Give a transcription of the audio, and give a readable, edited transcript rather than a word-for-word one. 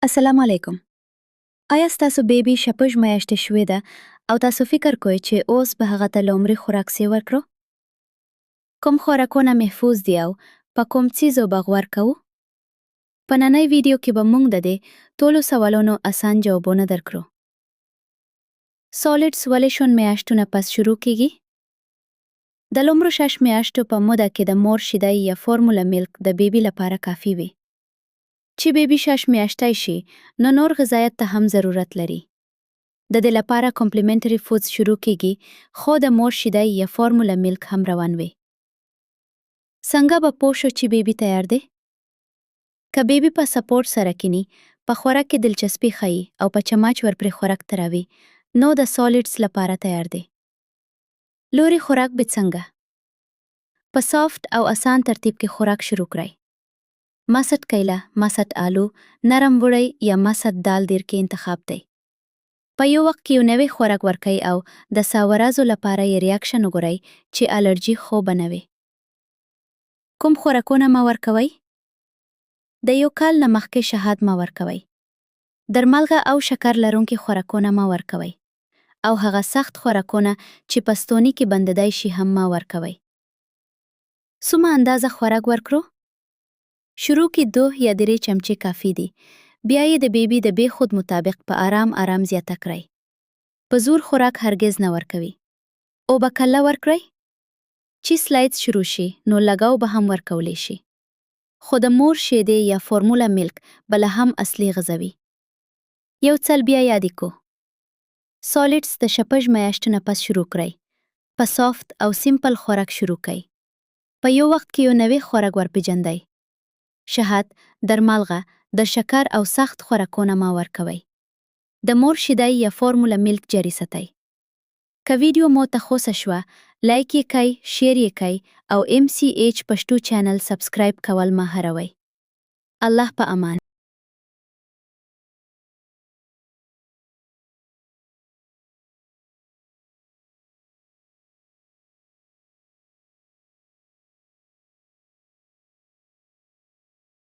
السلام علیکم. آیا ستاسو بیبي شپږ میاشتې شوې ده او تاسو فکر کوئ چې اوس به هغه ته لومړي خوراک څه ورکړو؟ کوم خوراکونه محفوظ دي او په کوم څیزو به غور کوو؟ په ننۍ ویډیو کې به موږ د دې ټولو سوالونو اسان جوابونه درکړو. سالیډز ولې شون میاشتو نه پس شروع کیږي؟ د لومړو شش میاشتو په موده کې د مور شیدی یا فورمولا میلک د بیبي لپاره کافي وي. چی بیبی شش میاشتی شی نو نور غذایت ته هم ضرورت لری ددی لپاره کمپلیمنټری فوډز شروع کیږی خو د مور شیدی یا فارمولا میلک هم روان وی. څنګه به پوه شو چی بیبی تیار دی؟ که بیبی په سپورټ سره کینی، په خوراک کی دلچسپی ښیی او په چماچ ورپری خوراک تراوی نو د سالیډز لپاره تیار دی. لوری خوراک به څنګه؟ په سافټ او اسان ترتیب کی خوراک شروع کړی. مسټ کیله، مسټ آلو، نرم وړی یا مسټ دال دیر کې انتخاب دی. په یو وخت کې یو نوی خوراک ورکړئ او د څه ورځو لپاره یې ریاکشن وګورئ چې الرجي خو به نه وي. کوم خوراکونه مه ورکوئ؟ د یو کال نه مخکې شهاد مه ورکوئ. درملغه او شکر لرونکي خوراکونه مه ورکوئ او هغه سخت خوراکونه چې په ستوني کې بندیدای شي هم مه ورکوئ. څومره اندازه خوراک ورکړو؟ شروع کې دوه یا درې چمچې کافي دي، بیا یې د بیبي د بې خود مطابق په ارام ارام زیاته کړئ. په زور خوراک هرګز نه ورکوي. اوبه کله ورکړئ؟ چی سلایډز شروع شي نو لږه اوبه هم ورکولی شي. خو د مور شیدې یا فورمولا میلک به لا هم اصلي غذا وي. یو څل بیا یادې کو. سالیډز د شپږ میاشتو نه پس شروع کړئ. په سافت او سیمپل خوراک شروع کړئ. په یو وخت کې یو نوی خوراک ورپیژندئ. شهد، درمالغه، د شکر او سخت خوراکونه مه ورکوئ. د مور شیدی یا فورمولا میلک جاري ساتئ. که ویډیو مو ته خوسه شوه لایک یې کړئ، شیر یې کړئ او ایم سي ایچ پښتو چینل سبسکرایب کول مه هروئ. الله په امان.